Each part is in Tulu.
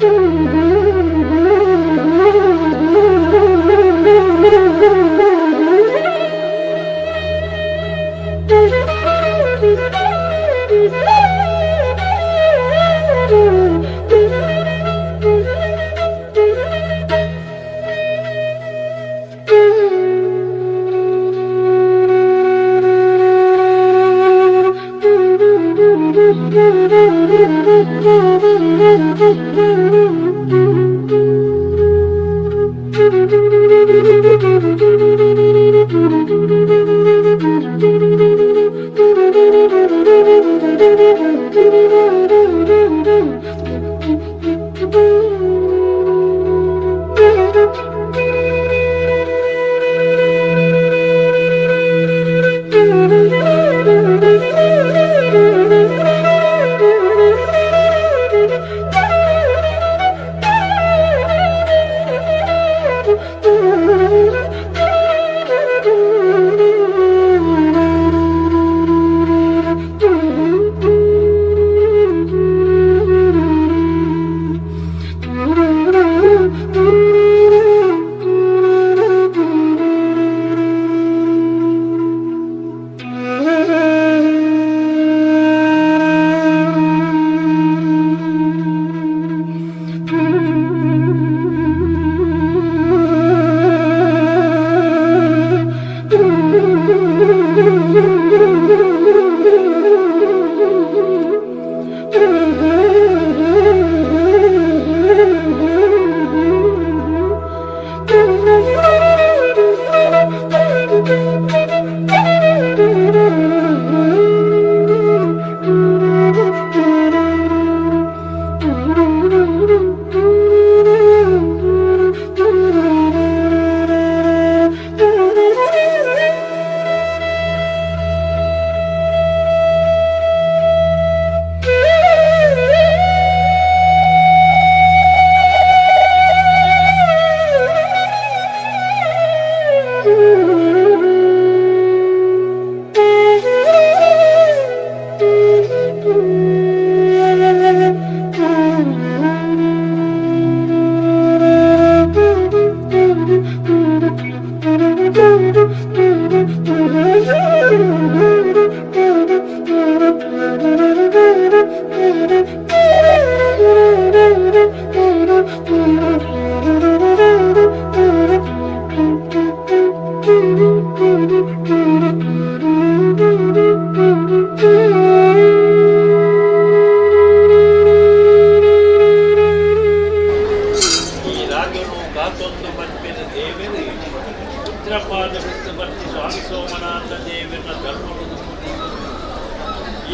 Mm-hmm.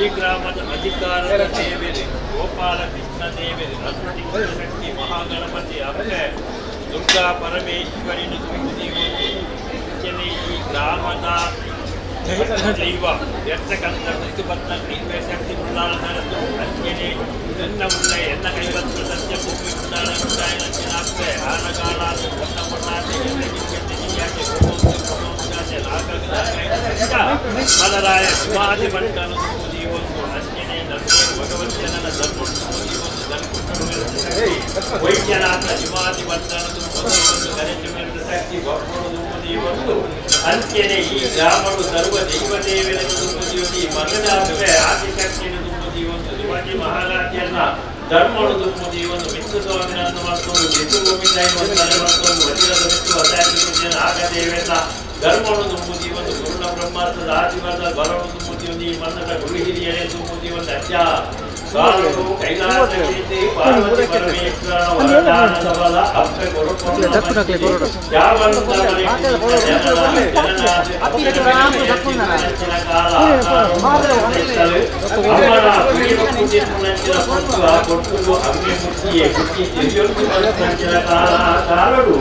ಈ ಗ್ರಾಮದ ಅಧಿಕಾರದ ದೇವರು ಗೋಪಾಲ ಕೃಷ್ಣ ದೇವರು, ಶಕ್ತಿ ಮಹಾಗಣಪತಿ ಅಪ್ಪೆ ದುರ್ಗಾ ಪರಮೇಶ್ವರಿನ ತುಂಬುದೀವೊಂದು. ಅಂಚನೆ ಈ ಗ್ರಾಮದ ದೈವ ಎರ್ತಕಂತ ಋತುಬತ್ತ ಶಕ್ತಿ ಉಳ್ಳಾಲ ನರಸು. ಅಂಚನೆ ಎನ್ನ ಮುಲ್ಲ ಎನ್ನ ಕೈವತ್ತ ಸತ್ಯ ಭೂಮಿ ಉಳ್ಳಾಲ ಉಂಡಾಯನಂಚಿನ ಅಪ್ಪೆ ಆನಗಾಲ ಹೊನ್ನ ಹೊನ್ನಾತೆ ಎಲ್ಲ ಗಿಂಗೆತ್ತೆ ಜಿಯಾತೆ ಗೋವಂತು ಕೊಡೋಂಜಾತೆ ನಾಗಗ ಮಲರಾಯ ಶಿವಾದಿ ಬಂಟನು ತುಂಬುದೀವೊಂದು. ಅಂಚನೆ ನರ್ಮೂರು ಭಗವತ್ಯನ ಧರ್ಮುಡು ತುಂಬುದೀವೊಂದು. ಧರ್ಮುಡು ವೈದ್ಯನಾಥ ಶಿವಾದಿ ಬಂಟನು ತುಂಬುದೀವೊಂದು. ಗಣೇಶ ಮೇಲಿನ ಶಕ್ತಿ ಬೊಕ್ಕುಡು ತುಂಬುದೀವೊಂದು. ಅಂಚನೆ ಈ ಗ್ರಾಮಡು ಸರ್ವ ದೈವ ದೇವರನ್ನು ತುಂಬುದೀವೊಂದು. ಈ ಮಗದ ಅಪ್ಪೆ ಆದಿಶಕ್ತಿಯನ್ನು ತುಂಬುದೀವೊಂದು. ಶಿವಾಜಿ ಮಹಾರಾಜನ ಧರ್ಮಡು ತುಂಬುದೀವೊಂದು. ಮಿತ್ತು ಸ್ವಾಮಿನನ್ನು ಮತ್ತೊಂದು ಭೂಮಿ ತಾಯಿ ಒಂದನೆ ಮತ್ತೊಂದು ವಜ್ರದ ಮಿತ್ತು ಅಸಾಧ್ಯ ನಾಗದೇವೆಲ್ಲ ಧರ್ಮಡು ತುಂಬುದೀವೊಂದು. ಗುರುಣ ಬ್ರಹ್ಮಾರ್ಥದ ಆದಿವರ್ದ ಬರಡು ತುಂಬುದೀವೊಂದು. ಈ ಮನ್ನದ ಗುರು ಹಿರಿಯರೇ ತುಂಬುದೀವೊಂದು. ಅಜ್ಜ ಸಾಲು ಕೈಲಾಸ ಕೀರ್ತಿ ಪಾರ್ವತಿ ಪರಮೇಶ್ವರನ ವರದಾನದ ಬಲ ಅಪ್ಪೆ ಕೊಡುಕೊಂಡು ಕಾಲಡು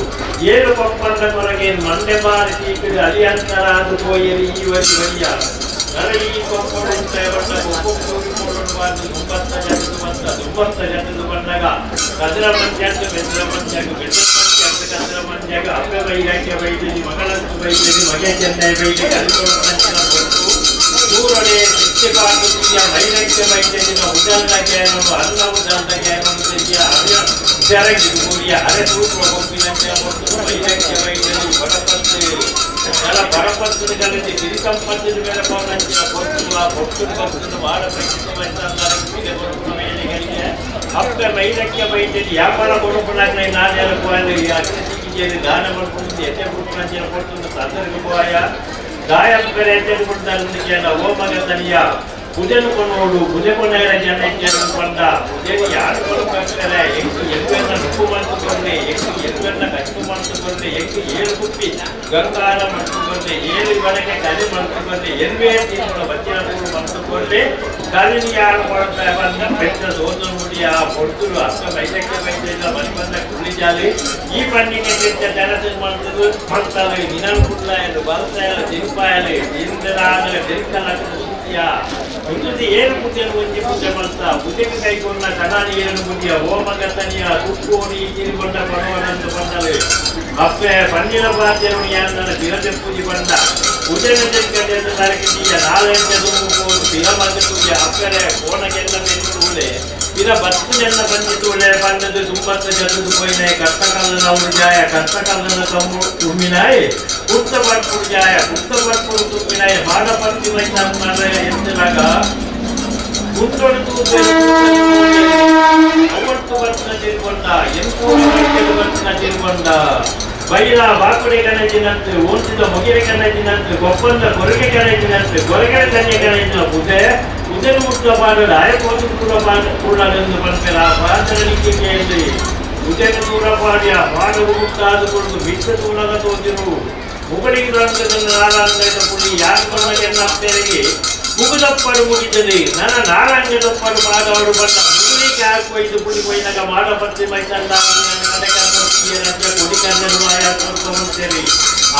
ಏಳು ಪಪ್ಪಂದ ಕೊರಗೆ ಮಂಡೆ ಬಾರಿ ತೀಕಿದ ಅಲಿಯಂತರಾದು ಪೋಯರಿ ಈ ವರಿ ವರಿಯ ನರ ಈ ಕೊಪ್ಪಡು ಉಂಟಾಯ ಬಣ್ಣ ಕೊಪ್ಪು ಪೋಡು ಬಾರ್ದು ದುಂಬತ್ತ ಜಟದು ಬಂತ ದುಂಬತ್ತ ಜಟದು ಬಂದಾಗ ಕದ್ರ ಮಂಜಾಗ ಬೆದ್ರ ಮಂಜಾಗ ಬೆದ್ರ ಮಂಜಾಗ ಕದ್ರ ಮಂಜಾಗ ಅಪ್ಪೆ ಬೈರಾಕ್ಯ ಬೈದೇನಿ ಮಗಳಂತು ಬೈದೇನಿ ಮಗೆ ಚೆನ್ನೈ ಬೈದೆ ಕಲಿಕೊಡು ಮಂಚಿನ ಕೊಟ್ಟು ದೂರಡೆ ಶಿಕ್ಷೆ ಪಾಡುತ್ತೀಯ ಮೈರಕ್ಯ ಬೈದೇನಿನ ಉದಾಂತ ಜ್ಞಾನನು ಅನ್ನ ಉದಾಂತ ಜ್ಞಾನನು ತೆಗೆಯ ಅರೆ ಸೆರಗಿ ಕೂಡಿಯ ಅರೆ ಸೂತ್ರ ಕೊಪ್ಪಿನಂತೆ ಕೊಟ್ಟು ಮೈರಕ್ಯ ಬೈದೇನಿ ಬಡಪತ್ತು ನರ ಬಡಪತ್ತಿನ ಕಲಿತಿ ಸಿರಿ ಸಂಪತ್ತಿನ ಮೇಲೆ ಪೌನಂಚಿನ ಕೊಟ್ಟು ಆ ಕೊಟ್ಟು ಭಕ್ತನು ಮಾಡ ಪ್ರಸಿದ್ಧ ಮೇಲೆ ಅಪ್ಪೆ ಮೈರಕ್ಯ ಬೈದೇನಿ ವ್ಯಾಪಾರ ಕೊಡುಪುನಾಗ್ನ ನಾನೇನು ಪೋಯಲು ಈ ಅಗ್ನಿ ದಾನ ಮಾಡ್ಕೊಂಡು ಎತ್ತೆ ಕೊಡುಪುನಂಚಿನ ಕೊಟ್ಟು ತಂದರಿಗೆ ಪೋಯ ಗಾಯಪ್ಪರೆ ಎತ್ತೆ ಕೊಡ್ತಾರೆ. ಓ ಮಗ ತನಿಯ ಪುಜನು ಕೊನೋಡು ಪುಜೆ ಕೊನೇರ ಜನ ಬಂದ ಪುಜೆಗೆ ಯಾರು ಕೊಡಬೇಕಾಗ್ತಾರೆ? ಎಂಟು ಎಲ್ವೆನ್ನ ನುಪ್ಪು ಮಾಡ್ತುಕೊಂಡೆ, ಎಂಟು ಎಲ್ವೆನ್ನ ಕಚ್ಚು ಮಾಡ್ತುಕೊಂಡೆ, ಎಂಟು ಏಳು ಕುಪ್ಪಿ ಗಂಗಾರ ಮಾಡ್ತುಕೊಂಡೆ, ಏಳು ಬಳಕೆ ಕಲಿ ಮಾಡ್ತುಕೊಂಡೆ, ಎಲ್ವೇ ತಿಂಗಳ ಬಚ್ಚಿನ ತೂರು ಮಾಡ್ತುಕೊಂಡೆ, ಕಲಿನಿ ಯಾರು ಕೊಡ್ತಾ ಬಂದ ಬೆಟ್ಟ ಸೋತು ಮುಡಿಯ పొడుతులు ಅಕ್ಕ ಬೈದಕ್ಕೆ ಬೈದ ಮನೆ ಬಂದ ಕುಳ್ಳಿ ಜಾಲಿ ಈ పండిಗೆ తెచ్చ తెరసు ಮಾಡ್ತదు ಮಾಡ್ತಾಳೆ ನಿನನ್ ಕುಡ್ಲಾಯಲು ಬರ್ತಾಯಲು ತಿರುಪಾಯಲು ಇಂದರಾಗಲ ಬೆರಿಕಲಾಗ ಉಂಟು ಏಳು ಪೂಜೆನು ಒಂಜಿ ಪೂಜೆ ಮಾಡ್ತಾ ಪೂಜೆಗೆ ಕೈಗೊಂಡ ಕಣಾನಿ ಏಳು ಬುದ್ಧಿಯ ಓ ಮಗ ತನಿಯ ತುಪ್ಪೋಡಿ ತಿರುಗೊಂಡ ಬರುವನಂದು ಬಂದಳು ಅಪ್ಪೆ ಪನ್ನಿನ ಬಾಧ್ಯರು ಯಾಂದನ ಬಿರದೆ ಪೂಜೆ ಬಂದ ಪೂಜೆನ ತೆಕ್ಕದೆ ನರಕಿದೀಯ ನಾಲೆಂಟೆ ದುಮ್ಮು ಬಿರ ಮಗ ಪೂಜೆ ಅಪ್ಪರೆ ಕೋಣಗೆಲ್ಲ ಬೆಂದು ಬಿರ ಬತ್ತನೆಲ್ಲ ಬಂದಿತ್ತು ಒಳ್ಳೆ ಬಂದದ್ದು ತುಂಬತ್ತ ಜಲ್ಲದು ಪೋಯಿನ ಕರ್ತಕಲ್ಲನ ಉಳಿಜಾಯ ಕರ್ತಕಲ್ಲನ ತಮ್ಮು ತುಮ್ಮಿನಾಯ್ ಪುತ್ತ ಪಟ್ಪುಡು ಜಾಯ ಪುತ್ತ ಪಟ್ಪುಡು ತುಮ್ಮಿನಾಯ್ ಮಾಡ ಪತ್ತಿ ಮೈತಾನ ಎತ್ತಲಾಗ ಕುತ್ತೊಡು ಅವತ್ತು ಬರ್ತಿನ ತಿರುಗೊಂಡ ಎಂಕೂರು ಬರ್ತಿನ ತಿರುಗೊಂಡ ಬೈಲ ಬಾಕುಡೆ ಕಣಜಿನಂತೆ ಓಂತಿದ ಮೊಗಿರೆ ಕಣಜಿನಂತೆ ಗೊಪ್ಪಂದ ಕೊರಗೆ ಕಣಜಿನಂತೆ ಕೊರಗೆ ಕನ್ಯೆ ಕಣಜಿನ ಪೂಜೆ ಪೂಜೆನು ಮುಟ್ಟ ಪಾಡಲು ಆಯಕೋದು ಕೂಡ ಪಾಡ ಕೂಡಲೆಂದು ಪನ್ಪೆರ ಆ ಪಾತ್ರ ಕೇಳಿ ಪೂಜೆನು ದೂರ ಪಾಡ್ಯ ಪಾಡವು ಮುಟ್ಟಾದು ಕೊಡುದು ಬಿಟ್ಟ ತೂನಗ ತೋಜಿರು ಮುಗಡಿಗೆ ರಂಗದ ನಾರಾಂಗದ ಪುಡಿ ಯಾರು ಕೊನ್ನಗೆನ್ನ ಅಪ್ಪೆರಿಗೆ ಮುಗುದಪ್ಪಡು ಮುಗಿತದೆ ನನ್ನ ನಾರಾಂಗದಪ್ಪಡು ಪಾಡವರು ಬಂದ ಮುಗುಲಿಗೆ ಹಾಕೊಯ್ದು ಪುಡಿ ಕೊಯ್ನಾಗ ಮಾಡ ಪತ್ತಿ ಮೈಸಂದ ಕೊಡಿ ಕನ್ನಡ ಮಾಯ ತೋರ್ಕೊಂತೇವೆ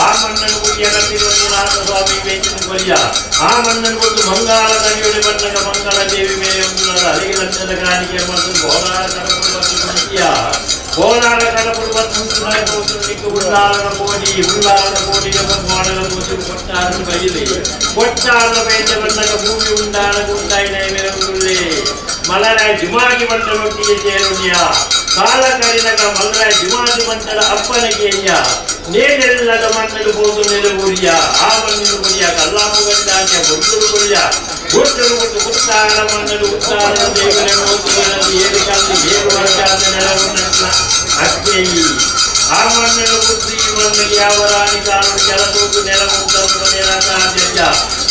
ಆ ಮಣ್ಣನ್ನು ಕುಡಿಯ ತಿರುವಂಜನಾಥ ಸ್ವಾಮಿ ಬೇಚಿನ ಕೊರಿಯ ಆ ಮಣ್ಣನ್ನು ಕೊಟ್ಟು ಮಂಗಾಳ ತಡಿಯೊಡೆ ಬಂದಾಗ ಮಂಗಳ ದೇವಿ ಮೇಲೆ ಒಂದು ಅಲ್ಲಿಗೆ ಲಕ್ಷದ ಕಾಣಿಕೆ ಮತ್ತು ಬೋಲಾರ ಕಡಪುಡು ಮತ್ತು ಕುಣಿಯ ಬೋಲಾರ ಕಡಪುಡು ಮತ್ತು ಉಳ್ಳಾಲನ ಕೋಡಿ ಉಳ್ಳಾಲನ ಕೋಡಿಗೆ ಬಂದು ತೋಚು ಕೊಟ್ಟಾರನು ಬೈಲಿ ಕೊಟ್ಟಾರನ ಬೈದೆ ಬಂದಾಗ ಭೂಮಿ ಉಂಡಾನ ಗುಂಡಾಯಿನ ಮೇಲೆ ಉಳ್ಳೆ ಮಲರಾಯ ಜುಮಾಗಿ ಬಂಟನೊಟ್ಟಿಗೆ ಸೇರುಣ್ಯ ಕಾಲ ಕರಿನಗ ಮಲರಾಯ ಜುಮಾಗಿ ಬಂಟನ ಅಪ್ಪನಿಗೆ ನೇನೆಲ್ಲದ ಮಣ್ಣು ಹೋದು ನೆಲಗುರಿಯ ಆ ಮಣ್ಣಿನ ಗುರಿಯ ಕಲ್ಲಾಮು ಗಂಡಾಕೆ ಬುರ್ದುರು ಗುರಿಯ ಗುರ್ತರು ಗುರ್ತು ಗುತ್ತಾರ ಮಣ್ಣು ಉತ್ತಾರ ದೇವರ ಮೋಸುಗಳಲ್ಲಿ ಏಳು ಕಲ್ಲು ಏಳು ವರ್ಷಾದ ನೆಲವು ಅಕ್ಕೇಯಿ ಆ ಮಣ್ಣನ್ನು ಬುದ್ಧಿ ಈ ಮಣ್ಣಿಗೆ ಯಾವ ರಾಣಿ ಕಾಲು ಜಲತೂಕು ನೆಲವು ನೆಲಸಾಧ್ಯ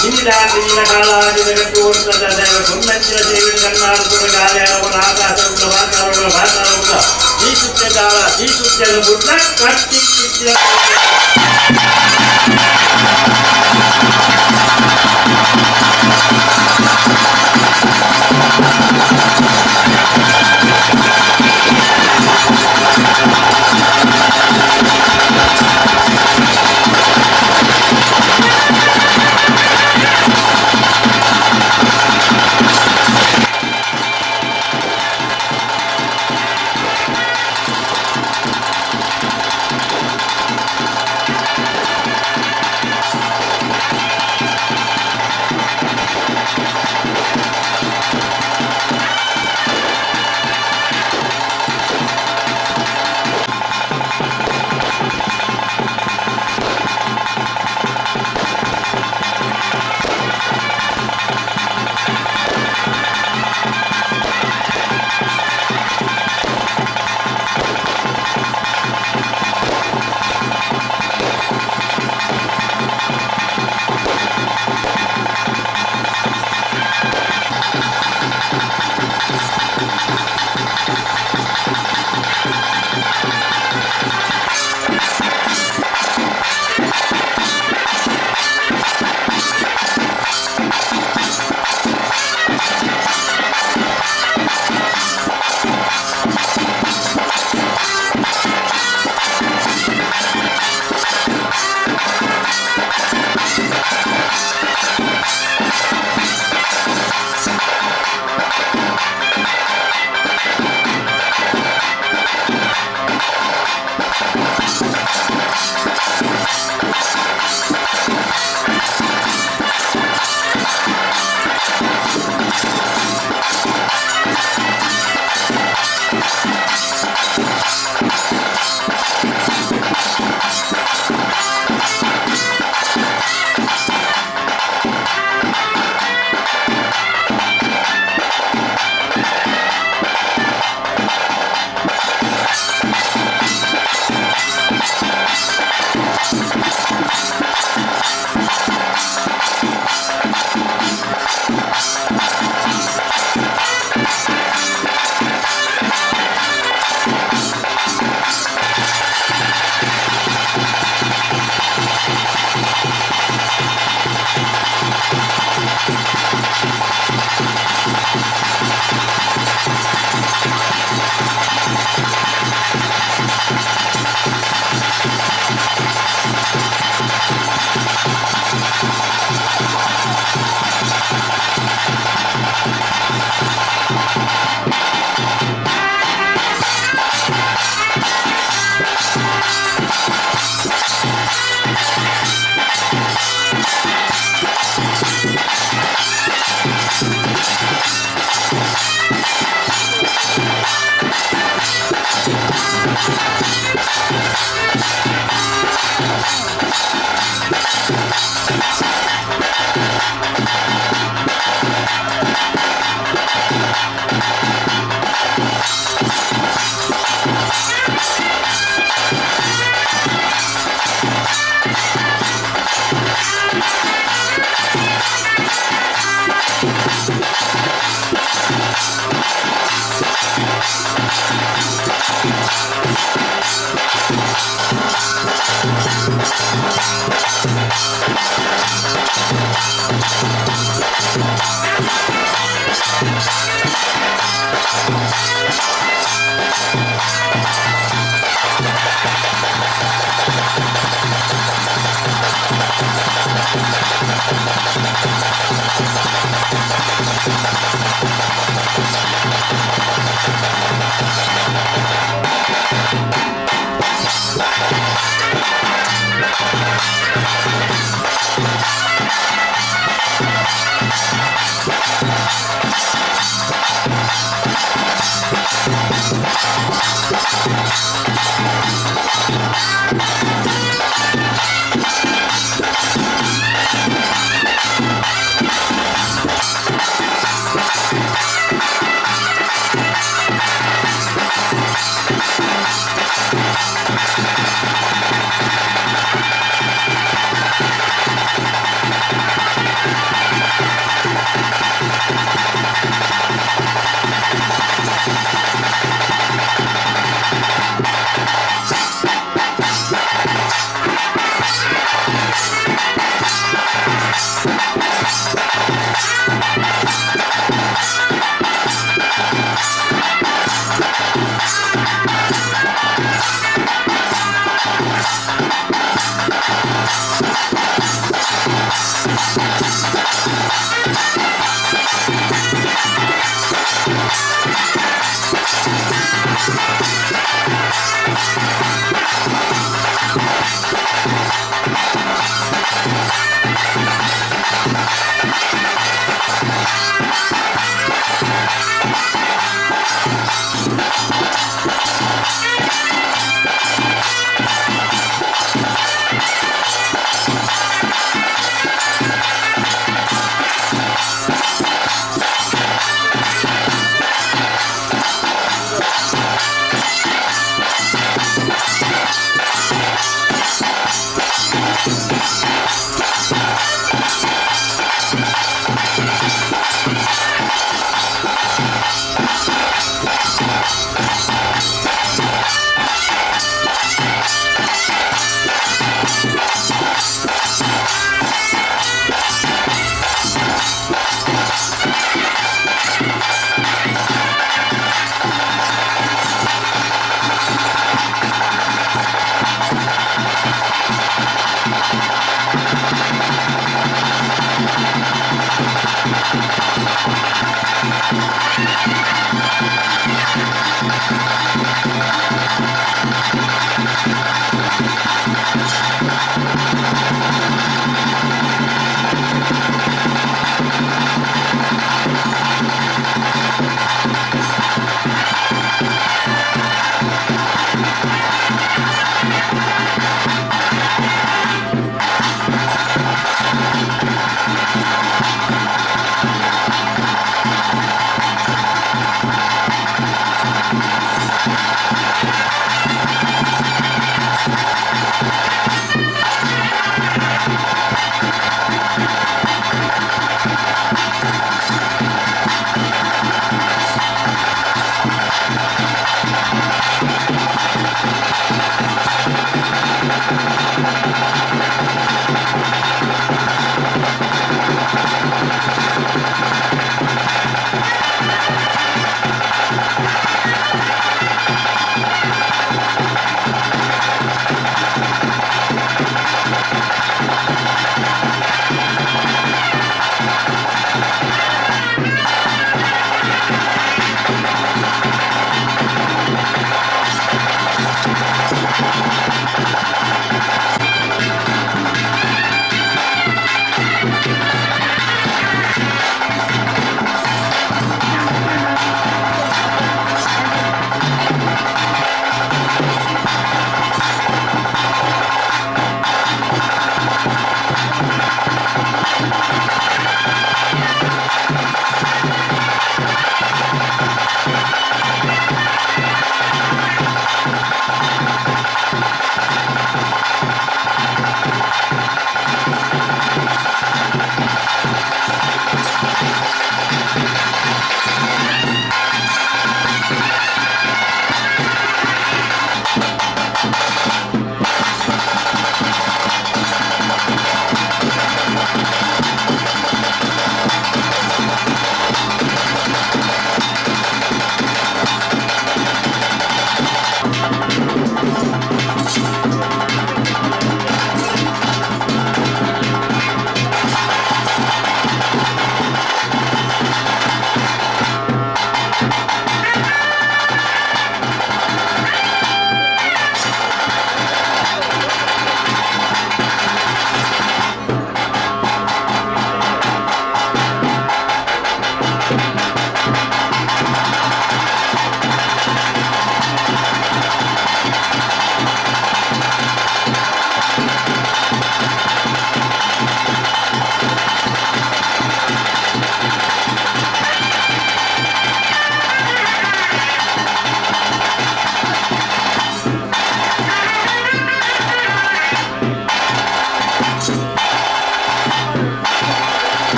ನಿನ್ನಿದಾದ ನಿನ್ನ ಕಾಲಾದಿದ ಗಟ್ಟು ಓಡ್ತದ ದೇವ ಕೊನ್ನಂಚಿನ ಸೇವಿನ ಕಣ್ಣಾರು ಕೂಡ ಗಾರ್ಯಾರವನ ಆಕಾಶವುಳ್ಳ ವಾತಾವರಣ ವಾತಾವರಣ ಈ ಸುತ್ಯದಾಳ ಈ ಸುತ್ಯದ ಬುದ್ಧ ಕಟ್ಟಿ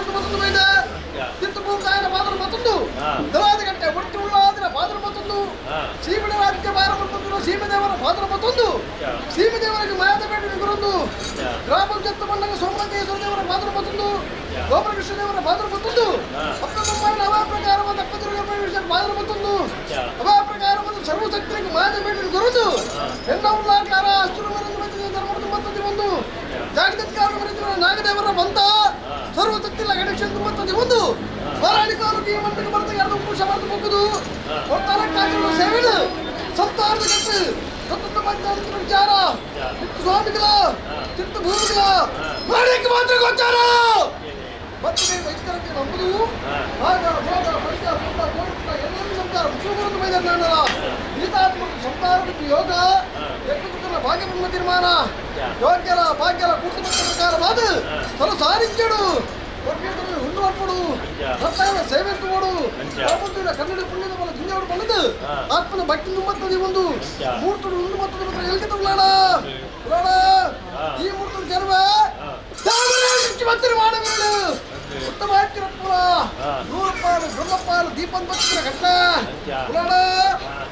ಮತ್ತೊಂದು ತಿತ್ತು ಪಾತ್ರ ಮತ್ತೊಂದು ದಲಾದ ಗಂಟೆ ಒಟ್ಟು ಉಳ್ಳಾದ್ರ ಪಾತ್ರ ಮತ್ತೊಂದು ಸೀಮೆ ರಾಜ್ಯ ಭಾರ ಮತ್ತೊಂದು ಸೀಮೆದೇವರ ಪಾತ್ರ ಮತ್ತೊಂದು ಸೀಮೆದೇವರಿಗೆ ಮಾಯದ ಬೇಟೆ ಗುರೊಂದು ಗ್ರಾಮ ಜತ್ತು ಬಂದಾಗ ಸೋಮನಾಥೇಶ್ವರ ದೇವರ ಪಾತ್ರ ಮತ್ತೊಂದು ಗೋಪರಕೃಷ್ಣ ದೇವರ ಪಾತ್ರ ಮತ್ತೊಂದು ಅಪ್ಪ ಅವ ಪ್ರಕಾರವಾದ ಅಪ್ಪದುರ್ಗ ಪಾತ್ರ ಮತ್ತೊಂದು ಅವ ಪ್ರಕಾರವಾದ ಸರ್ವಶಕ್ತರಿಗೆ ಮಾಯದ ಬೇಟೆ ಗುರುದು ಎನ್ನ ಉಳ್ಳಾಕಾರ ಅಸುರ ಧರ್ಮದ ಮತ್ತೊಂದು ಒಂದು ಜಾಗತಿಕ ನಾಗದೇವರ ಬಂತ ಸರ್ವಶಕ್ತಿಲ್ಲ ಗಣೇಶ ಮತ್ತೊಂದು ಒಂದು ಹೋರಾಡಿಕಾರರಿಗೆ ಈ ಮಣ್ಣಿಗೆ ಬರ್ತದೆ ಎರಡು ಪುರುಷ ಬರೆದು ಮುಗಿದು ಕೊಡ್ತಾರಕ್ಕಾಗಿರುವ ಸೇವೆಗಳು ಸಂತಾನದ ಗಟ್ಟು ತತ್ವ ಪಂಚಾಂತರ ವಿಚಾರ ತಿಟ್ಟು ಸ್ವಾಮಿಗಳ ತಿಟ್ಟು ಭೂಮಿಗಳ ಮಾಡಕ್ಕೆ ಮಾತ್ರ ಗೋಚಾರ ಮತ್ತೆ ವೈದ್ಯರಿಗೆ ನಂಬುದು ಆಗ ಭೋಗ ಪಂಚ ಪೂರ್ಣ ಗೋರುತ್ತ ಎಲ್ಲರೂ ಸಂಸಾರ ಮುಖ್ಯಗುರುತು ಮೈದಾನ ಗೀತಾತ್ಮ ಸಂಸಾರ ಯೋಗ ಯಜ್ಞ ಭಾಗ್ಯ ಬ್ರಹ್ಮ ತೀರ್ಮಾನ ಯೋಗ್ಯರ ಭಾಗ್ಯರ ಕೂರ್ತು ಪ್ರಕಾರವಾದ ಸಲ ಸಾರಿಸ್ಯಡು ಹುಣ್ಣು ಸೇವೆತ್ತುವಡು ಕನ್ನಡ ಪುಣ್ಯದ ಬಲ ದಿಂಜವಡು ಬಲ್ಲದು ಆತ್ಮನ ಭಕ್ತಿ ನುಮ್ಮತ್ತದೆ ಒಂದು ಮೂರ್ತುಡು ಉಂಡು ಮತ್ತದ ಮಾತ್ರ ಎಲ್ಕಿತ ಉಳ್ಳಾಡ ಉಳ್ಳಾಡ ಈ ಮೂರ್ತುಡು ಕೆಲವ ಮತ್ತಿರ ಮಾಡಬೇಡು ಉತ್ತಮ ಹಾಕಿರಪ್ಪುರ 100 ಪಾಲು ಬ್ರಹ್ಮಪಾಲು ದೀಪನ್ ಬತ್ತಿರ ಘಟ್ಟ ಉಳ್ಳಾಡ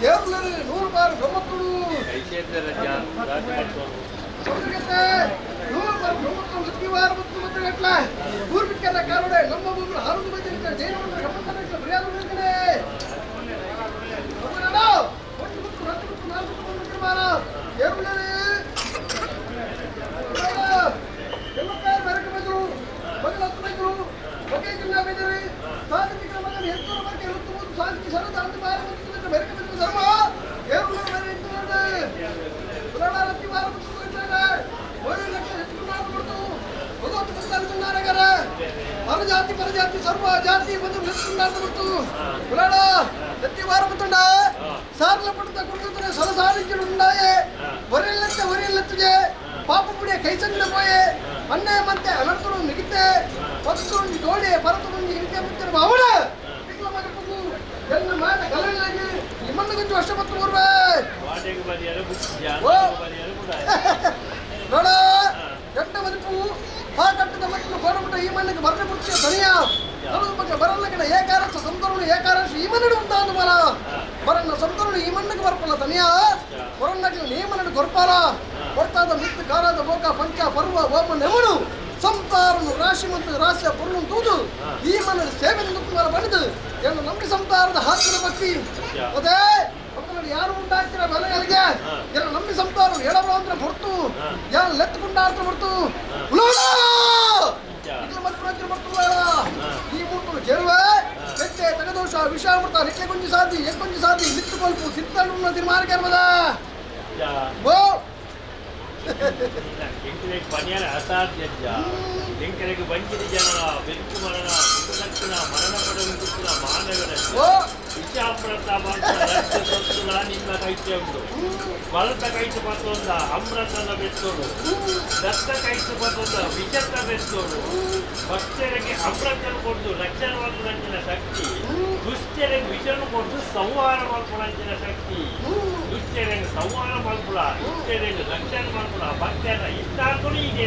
ಏರ್ಲರು 100 ಪಾಲು ಬ್ರಹ್ಮತ್ತುಡು ನಮ್ಮ ಭೂಮಿ ಹಾರು ಪರಜಾತಿ ಪರಜಾತಿ ಸರ್ವ ಜಾತಿ ಬಂದು ನಿಲ್ಸುಂಡಾಡ್ತು ಉಳ್ಳಾಡ ಎತ್ತಿ ವಾರ ಬತ್ತುಂಡ ಸಾರ್ಲ ಪಡುತ್ತ ಕುಡಿದ್ರೆ ಸಲಸಾಲಿಂಚುಂಡಾಯೆ ಒರೆಲ್ಲತ್ತೆ ಒರೆಲ್ಲತ್ತಿಗೆ ಪಾಪ ಪುಡಿಯ ಕೈಸಂಗಿನ ಪೋಯೆ ಅನ್ನೆ ಮತ್ತೆ ಅನರ್ಥನು ಮಿಗಿತೆ ಪತ್ತು ತೋಡೆ ಪರತು ಮುಂದೆ ಇರಿಕೆ ಮುತ್ತಿರ ಬಾವಣ ಎನ್ನ ಮಾತ ಗಲಗಳಾಗಿ ನಿಮ್ಮನ್ನು ಗುಂಜು ವರ್ಷ ಮತ್ತು ಮೂರ್ವೆ ನೋಡ ಎಟ್ಟ ಮದುಪು ಆ ಕಟ್ಟದ ಮಕ್ಕಳು ಕೋಡಬಿಟ್ಟ ಈ ಮಣ್ಣಿಗೆ ಬರಲಿ ಪುರ್ತಿಯ ದನಿಯ ಬಗ್ಗೆ ಬರಲ್ಲ ಕಡೆ ಏಕಾರಸ ಸಂತರುಣ ಏಕಾರಸ ಈ ಮನ್ನಡು ಉಂಟಾಂದು ಮಲ ಬರನ್ನ ಸಂತರುಣ ಈ ಮಣ್ಣಿಗೆ ಬರ್ಪಲ್ಲ ದನಿಯ ಹೊರನ್ನట్లు ನೀ ಮನ್ನಡು ಗೊರ್ಪಾಲ ಕೊರ್ತಾದ ಮಿತ್ತು ಕಾರಾದ ಬೋಕ ಪಂಚ ಪರ್ವ ಓಮ ನೆಮನು ಸಂತಾರನು ರಾಶಿ ಮತ್ತು ರಾಶಿಯ ಪೊರುಳು ತೂದು ಈ ಮನ್ನಡು ಸೇವೆ ಮರ ಬಡಿದು ಏನು ನಂಬಿ ಸಂತಾರದ ಹಾಕಿದ ಭಕ್ತಿ ಅದೇ ಯಾರು ಉಂಟಾಗ್ತೀರ ಬೆಲೆಗಳಿಗೆ ಎಲ್ಲ ನಂಬಿ ಸಂತಾರ ಎಡಬರ ಅಂದ್ರೆ ಹೊರ್ತು ಯಾರು ಲೆತ್ತುಕೊಂಡಾಡ್ತಾರೆ ಹೊರ್ತು ಈ ಮೂರ್ತುಗಳು ಕೇಳುವೆ ಬೆಟ್ಟೆ ತಗದೋಷ ವಿಷಾಮೃತ ನಿಟ್ಲೆ ಗುಂಜಿ ಸಾಧಿ ಎಕ್ಕೊಂಜಿ ಸಾಧಿ ಮಿತ್ತು ಕೊಲ್ಪು ಸಿತ್ತನ್ನು ತೀರ್ಮಾನಕ್ಕೆ ಇರ್ಬೋದ ಓ ಎಂಕರೆಗೆ ಪನಿಯಾರ ಅಸಾಧ್ಯ ಎಂಕರೆಗೆ ವಂಚಿತ ಜನರ ಬೆಂಕು ಮರಣ ಲಕ್ಷಣ ಮರಣ ಪಡೆಯುವ ಮಾನವರ ವಿಷಾಮೃತ ಸೊತ್ತುಗಳ ನಿಮ್ಮ ಕೈತೆ ಉಂಟು ಬಲತ ಕೈತು ಪತ್ತೊಂದ ಅಮೃತನ ಬೆತ್ತೋಡು ದತ್ತ ಕೈತು ಪತ್ತೊಂದ ವಿಷತ ಬೆತ್ತೋಡು ಭಕ್ತರಿಗೆ ಅಮೃತನ ಕೊಡ್ದು ರಕ್ಷಣೆ ಮಾಡ್ಕೊಂಡಂಚಿನ ಶಕ್ತಿ ದುಷ್ಟರಿಗೆ ವಿಷನ ಕೊಡ್ದು ಸಂಹಾರ ಮಾಡ್ಕೊಂಡಂಚಿನ ಶಕ್ತಿ ದುಷ್ಟರಿಗೆ ಸಂಹಾರ ಮಾಡ್ಕೊಳ ದುಷ್ಟರಿಗೆ ರಕ್ಷಣೆ ಮಾಡ್ಕೊಳ ಭಕ್ತರ ಇಷ್ಟಾರ್ಥನು ಈಗ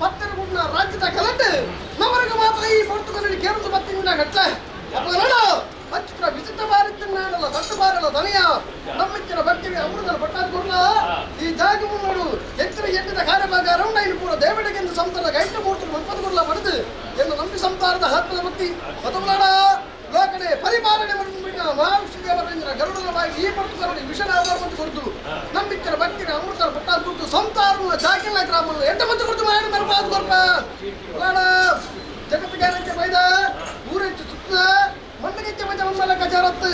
ಪತ್ತರ ಗುಡ್ನ ರಾಜ್ಯದ ಕಲಟೆ ನವರಿಗೆ ಮಾತ್ರ ಈ ಪೊರ್ತುಗಲ್ಲಿ ಕೇರಳ ಬತ್ತಿನ ಗಟ್ಲೆ ಅಪ್ಪಗಲಡ ಅಚ್ಚಿತ್ರ ವಿಚಿತ್ರ ಬಾರಿತ್ತಿನಾಡಲ್ಲ ದಟ್ಟ ಬಾರಲ್ಲ ದನಿಯ ನಮ್ಮಿಚ್ಚಿನ ಭಕ್ತಿಗೆ ಅಮೃತನ ಪಟ್ಟಾದ ಗುರ್ಲ ಈ ಜಾಗ ಮುನ್ನೋಡು ಎಚ್ಚರ ಎಟ್ಟಿದ ಕಾರ್ಯಭಾಗ ರೌಂಡೈನು ಪೂರ ದೇವಡಿಗೆಂದು ಸಂತರ ಗೈಟ ಮೂರ್ತರು ಒಪ್ಪದ ಗುರ್ಲ ಪಡೆದು ಎಂದು ನಂಬಿ ಸಂತಾರದ ಆತ್ಮದ ಭಕ್ತಿ ಬದಲಾಡ ಲೋಕಡೆ ಪರಿಪಾಲನೆ ಮಹಾವಿಷ್ಣುದೇವರ ಗರುಡನ ಬಾಯಿ ಈ ಪರ್ತುಗರಡಿ ವಿಷನಾಧಾರ ಬಂದು ಕೊಡ್ತು ನಂಬಿಕ್ಕರ ಭಕ್ತಿನ ಅಮೃತರ ಪಟ್ಟಾದ ಗುರುತು ಸಂತಾರನ ಜಾಕಿಲ್ಲ ಗ್ರಾಮವನ್ನು ಎಟ್ಟ ಬಂದು ಕೊಡ್ತು ಮಾಡಿ ಮರಪಾದ ಕೊರ್ಪ ಜಗತ್ತಿಗೆ ಬೈದ ಊರೆಚ್ಚು ಸುತ್ತದ ಮಣ್ಣಿಗೆಚ್ಚ ಮಜ ಮಮ್ಮಲ ಕಜಾರತ್ತು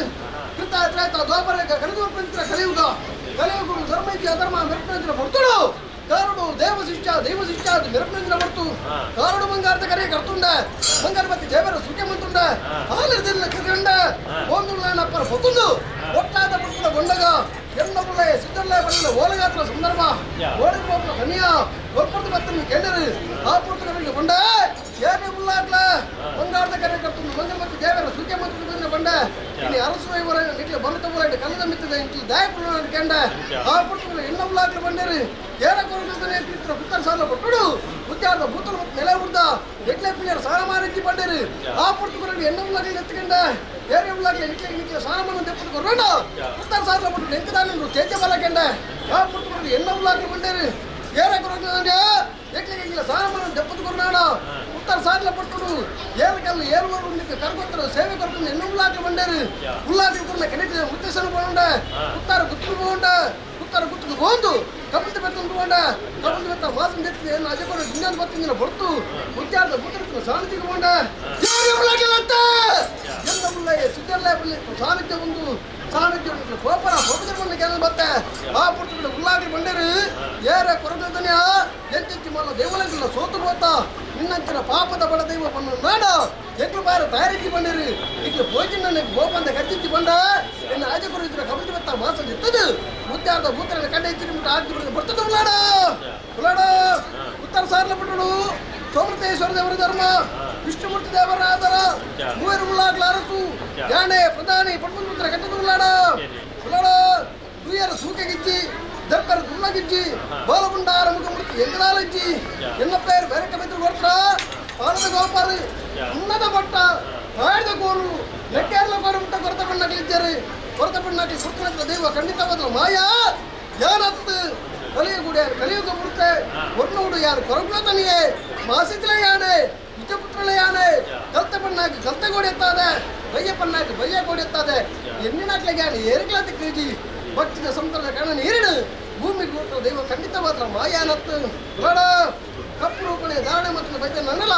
ಕೃತ ತ್ರೇತ ದ್ವಾಪರ ಕಲಿಯುಗ ಕಲಿಯುಗ ಕಲಿಯುಗರು ಧರ್ಮ ಇದ್ಯ ಅಧರ್ಮ ಮೆರಪನಂಜನ ಹೊರ್ತುಡು ಕಾರುಡು ದೇವಶಿಷ್ಟ ದೈವಶಿಷ್ಟ ಅದು ಮೆರಪನಂಜನ ಹೊರ್ತು ಕಾರುಡು ಬಂಗಾರದ ಕರೆ ಕರ್ತುಂಡ ಬಂಗಾರ ಮತ್ತೆ ದೇವರ ಸುಖ ಮಂತುಂಡ ಹಾಲಿರ್ದಿಲ್ಲ ಕರೆಯುಂಡ ಓಂದುಳ್ಳಪ್ಪರ ಹೊತ್ತುಂಡು ಒಟ್ಟಾದ ಪಟ್ಟಣ ಗೊಂಡಗ ಎನ್ನ ಬುಳ್ಳೆ ಸಿದ್ದಲ್ಲೇ ಬರಲ್ಲ ಓಲಗಾತ್ರ ಸಂದರ್ಭ ಓಡಿದ ಕನಿಯ ಒಪ್ಪರ್ದು ಬತ್ತನ್ನು ಕೆಂಡರು ಆ ಪುರ್ತಕರಿಗೆ ಕೊಂಡ ಏನೇ ಉಳ್ಳಾಗ್ಲ ಬಂಗಾರದ ಕರೆ ಕರ್ತುಂಡು ಬಂಗಾರ ಮತ್ತು ದೇವರ ಸುಖ ಮಂತುಂಡು ಬಂಡ ಇನ್ನು ಅರಸು ಇವರ ನಿಟ್ಲೆ ಬಲತ ಬುಲಾಡಿ ಕಲ್ಲದ ಮಿತ್ತದೆ ಇಂಟ್ಲು ದಾಯಪುರ ಕೆಂಡ ಆ ಪುರ್ತಕರು ಎನ್ನ ಉಳ್ಳಾಗ್ಲ ಬಂಡೇರಿ ಏರ ಕೊರಗಲ್ದನೆ ಪಿತ್ರ ಪುತ್ತರ ಸಾಲ ಕೊಟ್ಟಡು ಉದ್ಯಾರದ ಭೂತಲ ಮತ್ತು ನೆಲೆ ಉರ್ದ ಬಂಡೇರಿ ಆ ಪುರ್ತುಕೊರಡು ಎಣ್ಣ ಉಳ್ಳಾಗಲಿ ಎತ್ತುಕೊಂಡ ಏರೆ ಉಳ್ಳಾಗಲಿ ನಿಕ್ಲೆ ನಿಕ್ಲೆ ಸಾರಮನ್ನು ದೆಪ್ಪದು ಕೊರೋಣ ಉತ್ತರ ಸಾರ್ಲ ಪಟ್ಟು ನೆಂಕದಾನು ತೇಜ ಬಲಕೆಂಡ ಆ ಪುರ್ತುಕೊರಡು ಎಣ್ಣ ಉಳ್ಳಾಗಲಿ ಬಂಡೇರಿ ಏರೆ ಕೊರಗಂಡ ಎಕ್ಲೆ ಎಂಗ್ಲ ಸಾರಮನ್ನು ದೆಪ್ಪದು ಕೊರೋಣ ಉತ್ತರ ಸಾರ್ಲ ಪಟ್ಟುಡು ಏಳು ಏಳುವರು ಕರ್ಗೊತ್ತರ ಸೇವೆ ಕೊರಕೊಂಡು ಎಣ್ಣ ಉಳ್ಳಾಗಲಿ ಬಂಡೇರಿ ಉಳ್ಳಾಗಲಿ ಕೊರನ ಕೆನೆಟ ಮುತ್ತೇಶನ పోండ ಉತ್ತರ ಗುತ್ತುకు పోంಡ ಉತ್ತರ ಗುತ್ತುకు పోಂದು ಕಬಲ್ದು ಬೆತ್ತಂದು ಹೋಂಡ ಕಬಲ್ದು ಬೆತ್ತ ಮಾಸಂ ದೆತ್ತಿ ಏನು ಅಜಕೊರ ಜಿಂಜಾನ್ ಬತ್ತಿಂದಿನ ಬೊರ್ತು ಮುತ್ಯಾರ್ದ ಬುತ್ತರಿನ ಸಾನಿಧ್ಯಕ್ಕೆ ಹೋಂಡ ದೇವರೇ ಉಳ್ಳಾಗಲತ್ತ ಎಲ್ಲ ಉಳ್ಳಾಯ ಸಿದ್ಧಲ್ಲ ಸಾನಿಧ್ಯ ಒಂದು ಸಾನಿಧ್ಯ ಉಂಟು ಕೋಪರ ಕೋಪದ ಬಂದ ಕೆಲ ಬತ್ತೆ ಆ ಪುರ್ತುಗಳು ಉಳ್ಳಾಗಲಿ ಬಂಡೇರು ಏರ ಕೊರಗದನ್ಯ ಎಂತೆಂಚಿ ಮಲ್ಲ ದೇವಲಂಗಿಲ್ಲ ಸೋತು ಹೋತ ನಿನ್ನಂಚಿನ ಪಾಪದ ಬಡ ದೈವ ಬಣ್ಣ ನಾಡ ಎಂಕ್ಲು ಬಾರ ತಯಾರಿಸಿ ಬಂದಿರಿ ಇಕ್ಲು ಭೋಜನ ನನಗೆ ಗೋಪಂದ ಕಚ್ಚಿಚ್ಚಿ ಬಂದ ಎನ್ನ ಆಜಕುರು ಇದ್ರ ಕಬಡ್ಡಿ ಬತ್ತ ಮಾಸ ಇತ್ತದು ಮುತ್ತಾರ್ದ ಭೂತರನ್ನ ಕಂಡ ಹೆಚ್ಚಿ ನಿಮ್ಗೆ ಆಗಿ ಬಿಡದು ಬರ್ತದೆ ಉಳ್ಳಾಡ ಉಳ್ಳಾಡ ಉತ್ತರ ಸಾರ್ಲ ಬಿಟ್ಟಳು ಸೋಮೃತೇಶ್ವರ ದೇವರ ಧರ್ಮ ವಿಷ್ಣುಮೂರ್ತಿ ದೇವರ ಆಧಾರ ಮೂವರು ಉಳ್ಳಾಗ್ಲ ಅರಸು ಯಾಣೆ ಪ್ರಧಾನಿ ಪಡ್ಮುತ್ರ ಕಟ್ಟದ ಉಳ್ಳಾಡ ಉಳ್ಳಾಡ ತೂಯರ ಸೂಕೆಗಿಜ್ಜಿ ದರ್ಪರ ದುಲ್ಲಗಿಜ್ಜಿ ಬಾಲಗುಂಡಾರ ಮುಖಮೂರ್ತಿ ಎಂಗದಾಲಜ್ಜಿ ಎನ್ನ ಪೇರು ಬೇರೆ ಕಮಿತ್ರ ಕೊಡ್ತಾರ ಪಾಲದ ಗೋಪಾರು ಉನ್ನತ ಪಟ್ಟ ತಾಯ್ದ ಕೋರು ನೆಟ್ಟೇರ್ಲ ಕೋರು ಮುಟ್ಟ ಕೊರತ ಪಣ್ಣಕ್ಲಿದ್ದಾರೆ ಕೊರತ ಪಣ್ಣಕ್ಲಿ ಸುತ್ತನ ದೈವ ಖಂಡಿತವಾದ ಮಾಯಾ ಯಾನತ್ತು ಕಲಿಯುಗೂಡ ಯಾರು ಕಲಿಯುಗ ಮುರ್ತೆ ಒರ್ನೋಡು ಯಾರು ಕೊರಗುಲ ತನಿಯೇ ಮಾಸಿತ್ಲ ಯಾನೆ ನಿಜಪುತ್ರಲ ಯಾನೆ ಕಲ್ತ ಪಣ್ಣಾಕಿ ಕಲ್ತ ಗೋಡಿ ಎತ್ತಾದೆ ಬಯ್ಯ ಪಣ್ಣಾಕಿ ಬಯ್ಯ ಗೋಡಿ ಎತ್ತಾದೆ ಎಣ್ಣಿನಾಕ್ಲಿಗೆ ಯಾನೆ ಏರಿಕ್ಲಾತಿ ಕೀಜಿ ಭಕ್ತಿದ ಸಂತರದ ಕಣ ನೀರಿಡು ಭೂಮಿ ಕೂಟ ದೈವ ಖಂಡಿತ ಮಾತ್ರ ಮಾಯಾನತ್ತು ಉಲಡ ಕಪ್ಪು ರೂಪಣೆ ಧಾರಣೆ ಮತ್ತು ಬೈದ ನನ್ನಲ್ಲ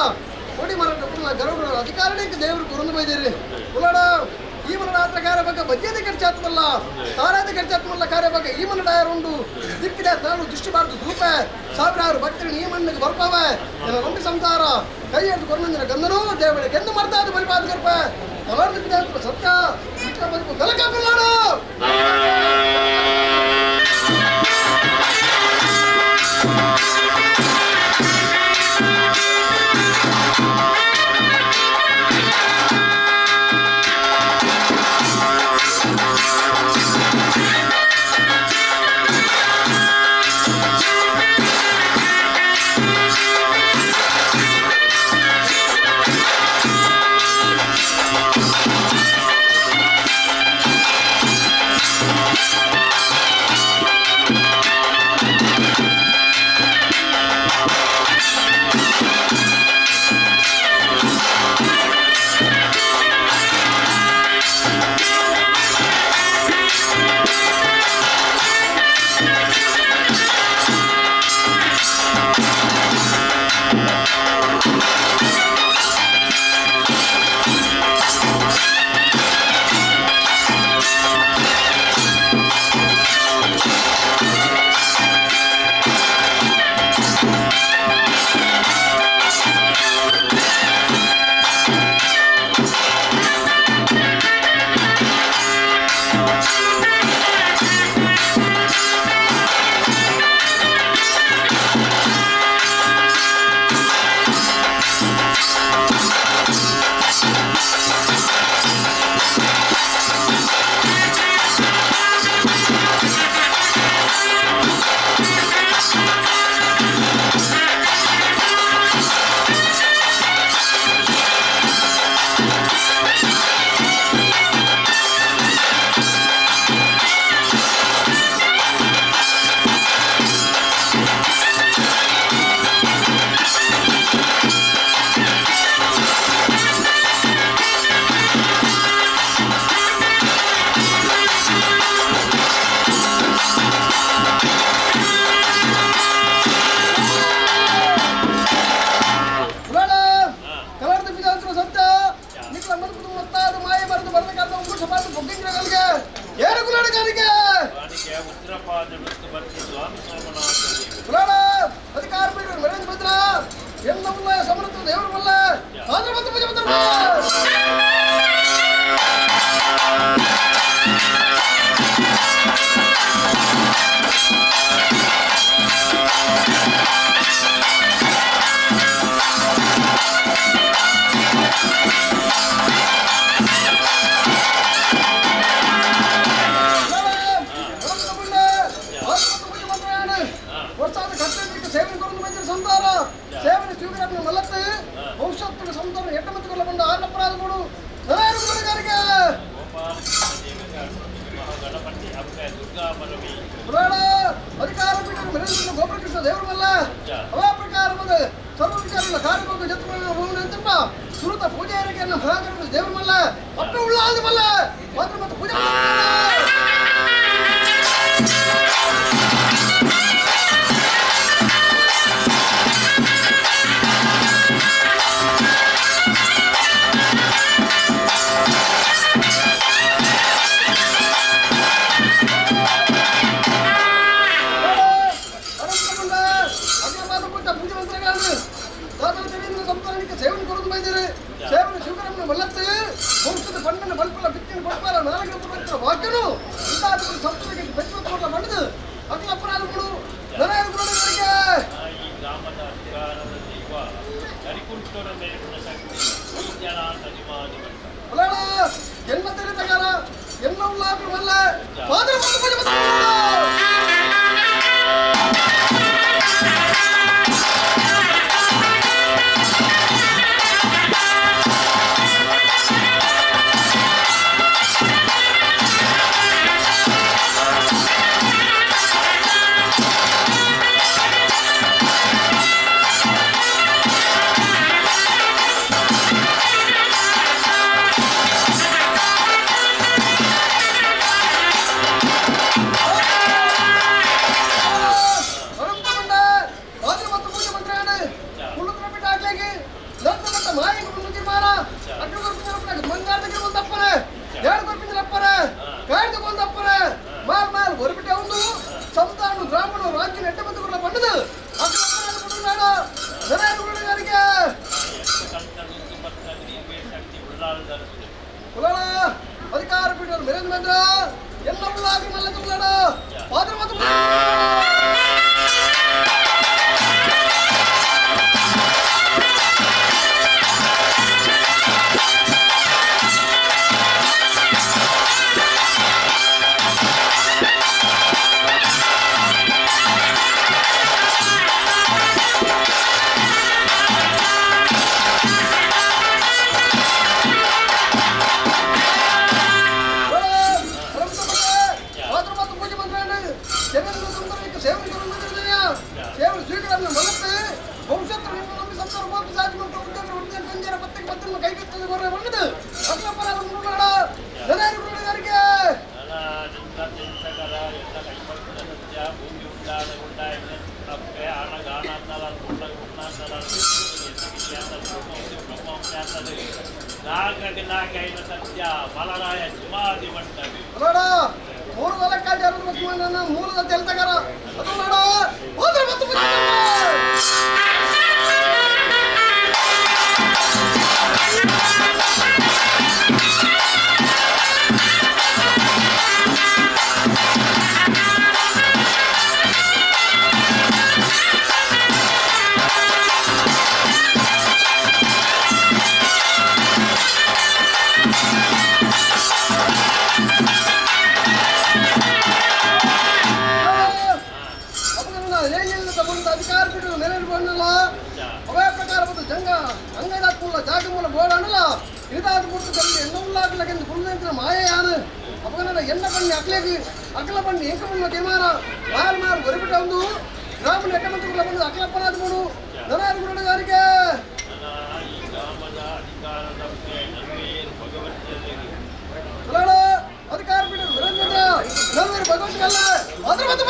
ಕೊಡಿ ಮರಟ ಪುಲ್ಲ ಗರುಡ ಅಧಿಕಾರಣಕ್ಕೆ ದೇವರು ಕುರಂದು ಬೈದಿರಿ ಉಲಡ ಈ ಮನ ರಾತ್ರ ಕಾರ್ಯ ಬಗ್ಗೆ ಬಜ್ಜೆದ ಖರ್ಚಾತ್ಮಲ್ಲ ತಾರಾದ ಖರ್ಚಾತ್ಮಲ್ಲ ಕಾರ್ಯ ಬಗ್ಗೆ ಈ ಮನ ಡಾಯರ್ ಉಂಡು ದಿಕ್ಕಿದ ನಾನು ದೃಷ್ಟಿ ಬಾರ್ದು ಧೂಪ ಸಾವಿರಾರು ಭಕ್ತರು ಈ ಮಣ್ಣಿಗೆ ಬರ್ಪಾವೆ ನನ್ನ ನಂಬಿ ಸಂಸಾರ ಕೈ ಹಿಡಿದು ಕೊರನಂದಿನ ಗಂಧನು ದೇವರಿಗೆ ಕೆಂದು ಮರ್ತಾದ ಬಲಿಪಾದ ಕರ್ಪ ತಲಾರ್ದ ಸತ್ಯ ಇಟ್ಲ ಬದುಕು ಕಲಕ ಪಿಲ್ಲಾಡು. Thank ಅವೇ ಪ್ರಕಾರ ಸರ್ವ ವಿಚಾರಗಳ ಕಾರ್ಯಕ್ರಮ ಜತ್ಮ ಸುರುತ ಪೂಜಾರಿಗೆಯನ್ನು ಮಹಾಗಣಪತಿ ದೇವರ ಮಲ್ಲ ಅಪ್ಪ ಉಳ್ಳಾದ ಮಲ್ಲ ಮಾತ್ರ ಮತ್ತು ಪೂಜೆ ಸೇವನೆ ಶುಗರನ್ನು ಮಲ್ಲತ್ತು ವಂಶದ ಬಣ್ಣನ ಬಲ್ಪಲ ಬಿತ್ತಿನ ಕೊಡ್ಪಾರ ನಾಲ್ಕು ಪವಿತ್ರ ವಾಕ್ಯನು ಇಂತಾದ ಸಂಸ್ಕೃತಿಗೆ ಬೆಚ್ಚ ಮಣ್ಣದು ಅಖಿಲ ಅಪರಾಧಗಳು ನರಾಯಣಗಳಿಗೆ ಈ ಗ್ರಾಮದ ಅಧಿಕಾರದ ದೈವ ಕರಿಕುಂಟರ ಮೇಲಿನ ಶಕ್ತಿ ಈ ಜನ ತನಿಮಾನಿ ಮಲಯಾಳ ಜನ್ಮ ತೆರೆತಗಾರ ಎಲ್ಲ ಉಳ್ಳಾದ್ರು ಮಲ್ಲ ಪಾದ್ರ ಮತ್ತು ಪೂಜೆ ಮತ್ತು ಅಧಿಕಾರ ಪೀಠ ಮೆರೇಂದ್ರ ಎಲ್ಲ ಉಳ್ಳಾಗಿ ಮಲ್ಲ ತುಳ್ಳಾಡ ಪಾತ್ರ ಮತ್ತು ಮೂಲದ ತೆಲ್ತಗಾರ ಅದು ನೋಡ ಹೋದ್ರೆ ಮತ್ತು ಅಕಲ ಬಣ್ಣಿ ಎಂಕಮನ್ನ ತೀರ್ಮಾನ ಮಾರು ಮಾರು ಹೊರಬಿಟ್ಟ ಒಂದು ಗ್ರಾಮನ ಎಟ್ಟಮಂತ್ರಿಗಳ ಬಂದು ಅಕಲಪ್ಪನಾದ ಮೂಡು ನರಾಯಣಗುರುಗಾರಿಗೆ ಅಧಿಕಾರ ಬಿಡು ನರೇಂದ್ರ ನಲ್ವರು ಭಗವಂತಗಲ್ಲ ಅದ್ರ ಮತ್ತು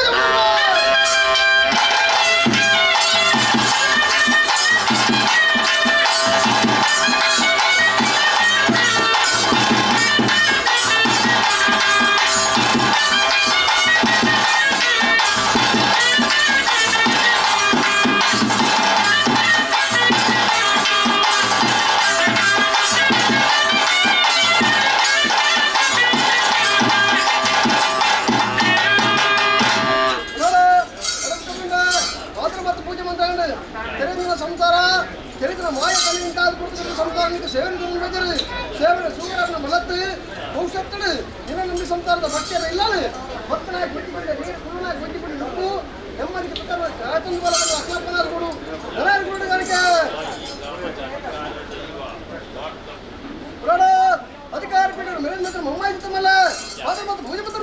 ಅಧಿಕಾರ ಪೀಠ ಮೇಲಿನ ಮಮ್ಮಾಯಿತ್ತಮಲ್ಲ ಮತ್ತು ಭುಜಪತ್ರ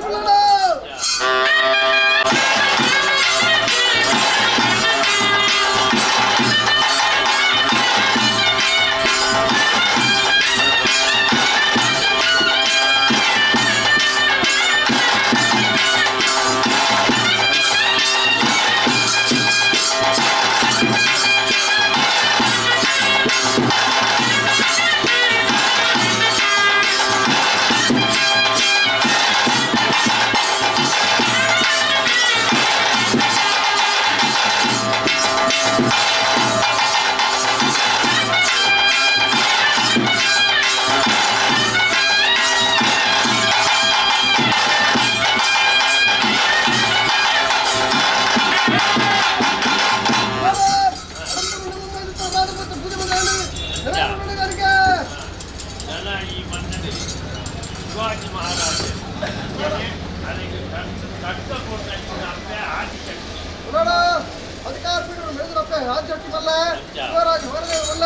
ಆದಿಶಕ್ತಿ ಮಲ್ಲ ಶಿವರಾಜ್ ಹೊರದೇವ ಮಲ್ಲ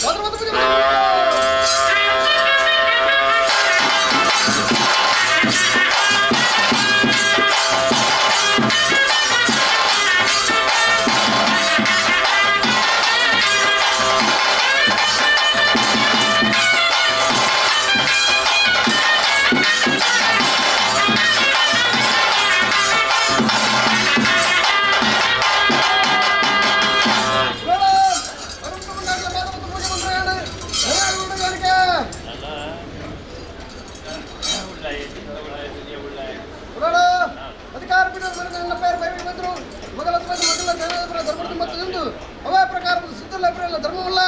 ಭದ್ರಮತ ಪೂಜೆ. ಅಧಿಕಾರ ಬಂದರು ಮೊದಲ ಧರ್ಮದ ಮತ್ತು ಅವೇ ಪ್ರಕಾರ ಸಿದ್ಧಲ್ಲ ಧರ್ಮವಲ್ಲ.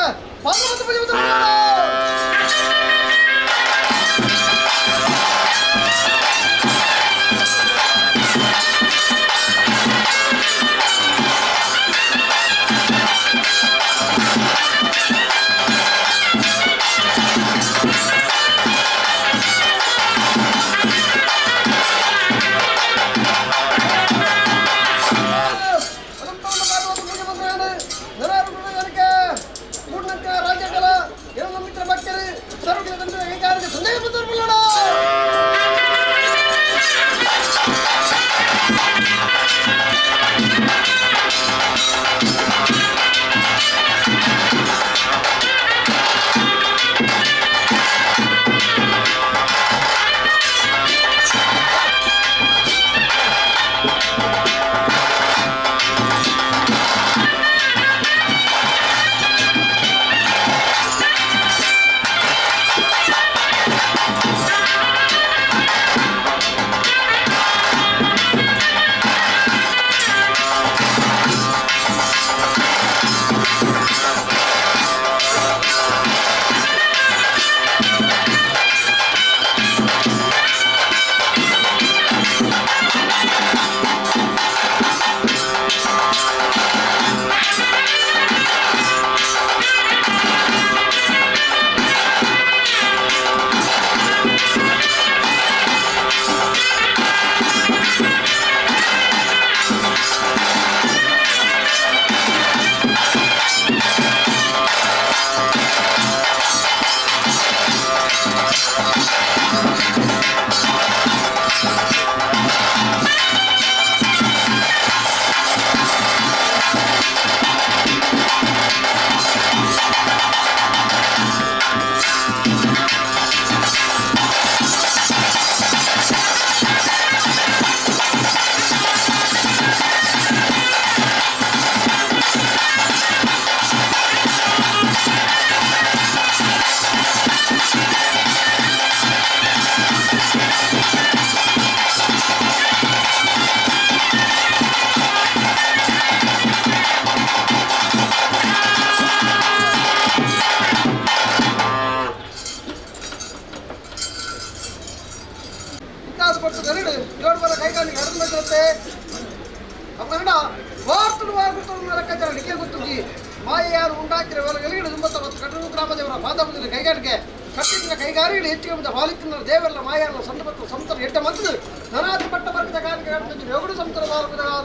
ಕೈಗಾರಿಕೆಗಳು ಹೆಚ್ಚಿಗೆ ಬಾಲಿಕ್ಕಿನ ದೇವರಲ್ಲ ಮಾಯಾರಲ್ಲ ಸಂತ ಸಂತರ ಎಟ್ಟ ಮಂತದ್ದು ನನಾದಿ ಪಟ್ಟ ವರ್ಗದ ಕಾರಣ ಯೋಗಡು ಸಂತರ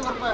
ಬರ್ಪ.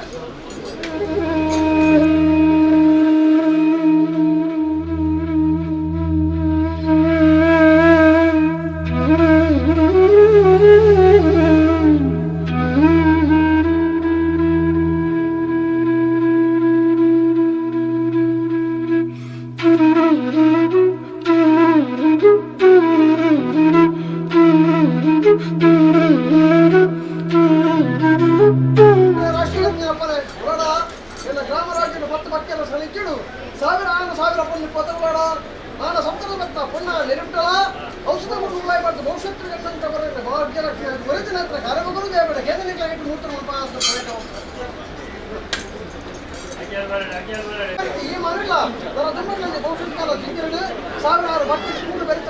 ಸಾವಿರಾರು ಭಕ್ತಿ ಕೂಡು ಬೆರೆತ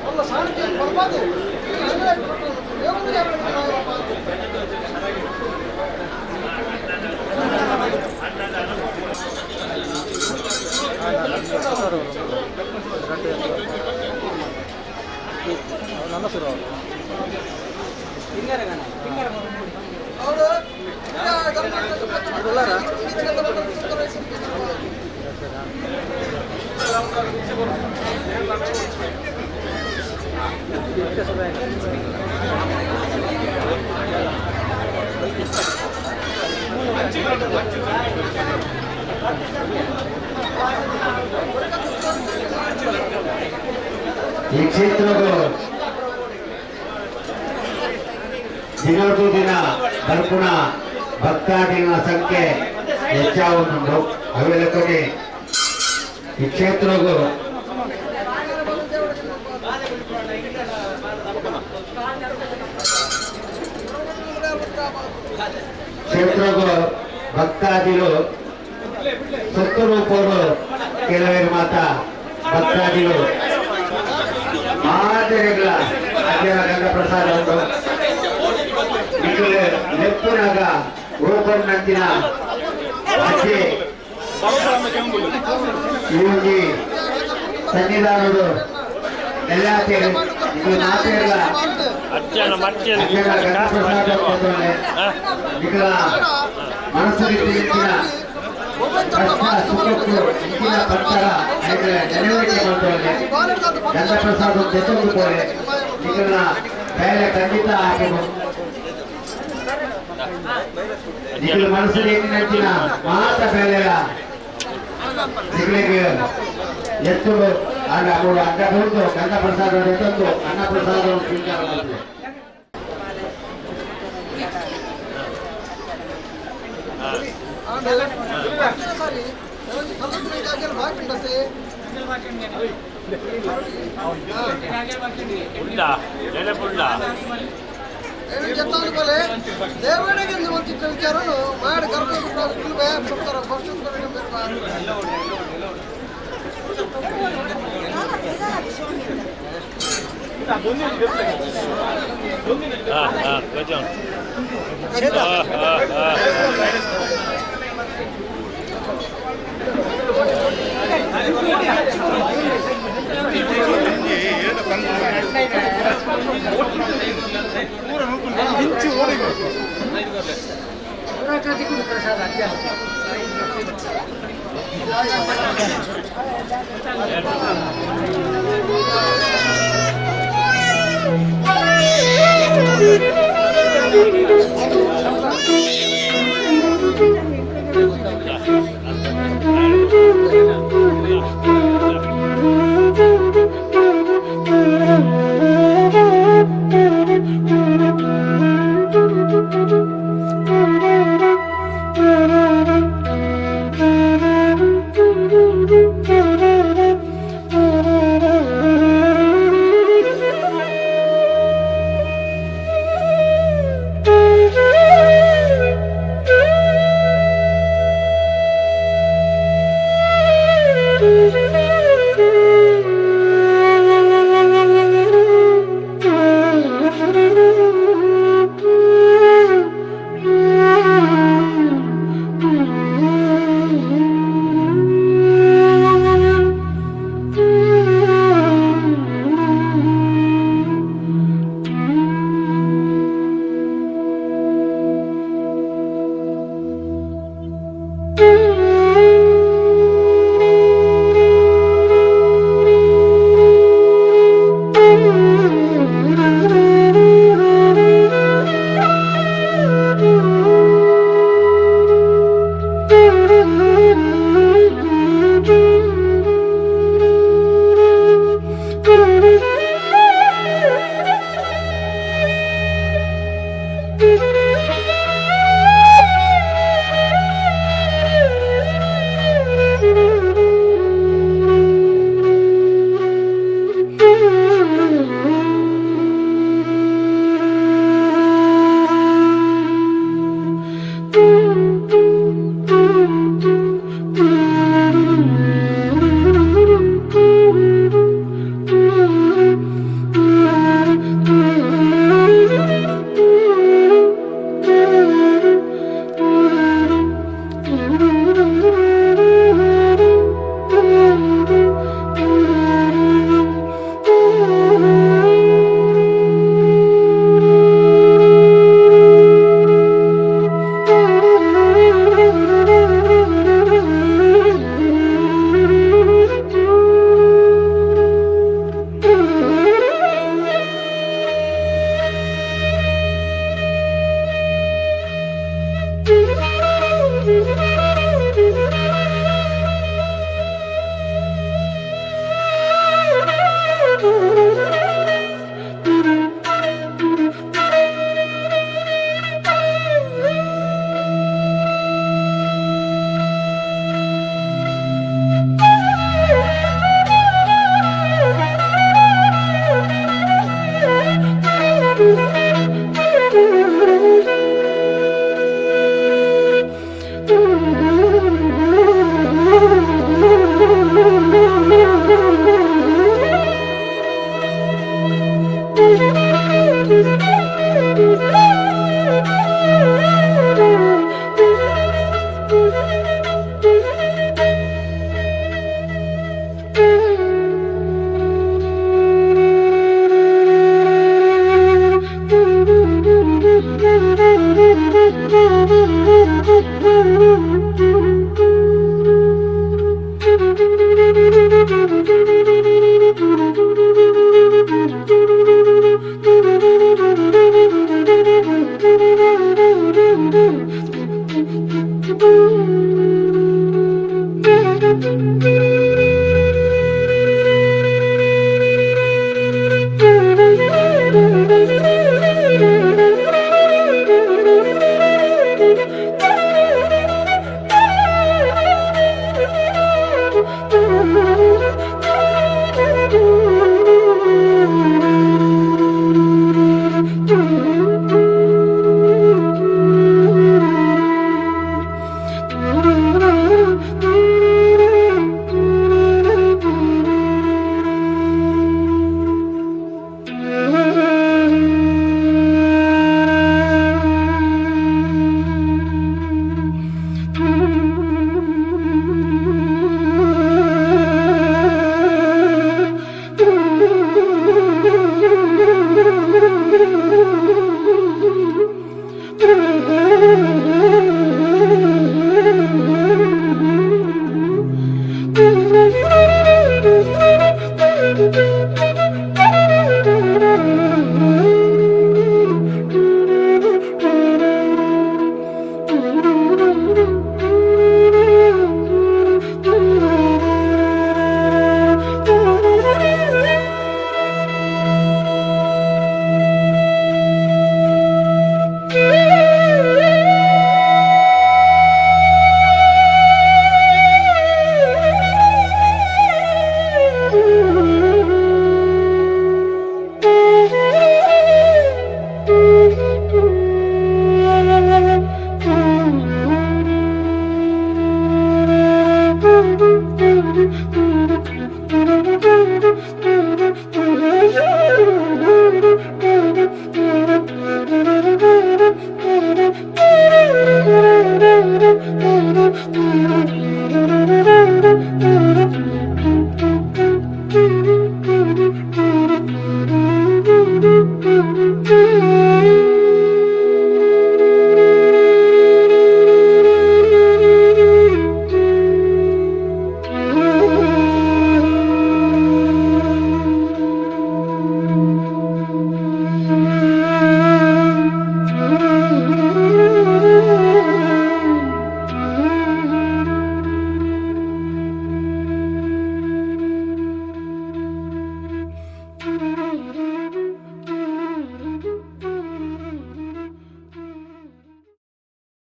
ಒಲ್ಲ ಸಾಣಿಕೆ ಬರ್ಬಾರ್ದು. ಕ್ಷೇತ್ರಗೂ ದಿನದ್ದು ದಿನ ಬರ್ಪುಣ ಭಕ್ತಾದಿಗಳ ಸಂಖ್ಯೆ ಹೆಚ್ಚಾಗುಂಟು. ಅವೆಲ್ಲಕೊನೆ ಈ ಕ್ಷೇತ್ರಗೂ ಕ್ಷೇತ್ರಗೂ ಭಕ್ತಾದಿಗಳು ಸತ್ತು ರೂಪರು ಕೆಲವರು ಮಾತ ಭಕ್ತಾದಿಗಳು ಮಾದರಿಗಳ ಅಜ್ಜನ ಗಂಗ ಪ್ರಸಾದ ಉಂಟು. ನಿಖಿಲ್ ನೆಪ್ಪುನಾಗ ರೂಪನ್ನಂಚಿನ ಅಜ್ಜೆ ಈ ಒಂಜಿ ಸನ್ನಿಧಾನಡು ನೆಲ್ಲಾತೇರು ಇದು ಮಾತೆರ್ಲ ಅಜ್ಜನ ಮಚ್ಚೆ ಅಜ್ಜನ ಗಂಗ ಪ್ರಸಾದ ಕೊಟ್ಟೋನೆ. ನಿಖಿಲ ಮನಸ್ಸಿಗೆ ಇಂಚಿನ ಕಷ್ಟ ಸುಖಕ್ಕೂ ಇಂಚಿನ ಪತ್ತರ ಐಕಲ ನೆರವೇರಿಕೆ ಮಾಡ್ತೋನೆ. ಗಂಗ ಪ್ರಸಾದ ತೆತ್ತೊಂದು ಪೋರೆ ನಿಖಿಲ್ನ ಬೇಲೆ ಖಂಡಿತ ಹಾಕಿବୁ. ನಿಖಿಲ್ ಮನಸ್ಸಿಗೆ ಇಂಚಿನ ಮಾತ ಬೇಲೆಲ ನಿಖಿಲಿಗೆ ಎತ್ತು ಆಗ ಅವರು ಅಡ್ಡ ಬಂದು ಗಂಧ ಪ್ರಸಾದ ಎತ್ತೊಂದು ಅನ್ನ ಪ್ರಸಾದವನ್ನು ಸ್ವೀಕಾರ ಮಾಡ್ತಾರೆ. ಸಾರಿ ಬಾಕಿ ಉಂಡ ನೆನಪುಂಡ ಏನು చెప్తాను పోలే దేవుడికి మంచి విచారను మాడి గర్భ ಹಾ ಹಾ ಗಜ ಹಾ ಹಾ ಹಾ.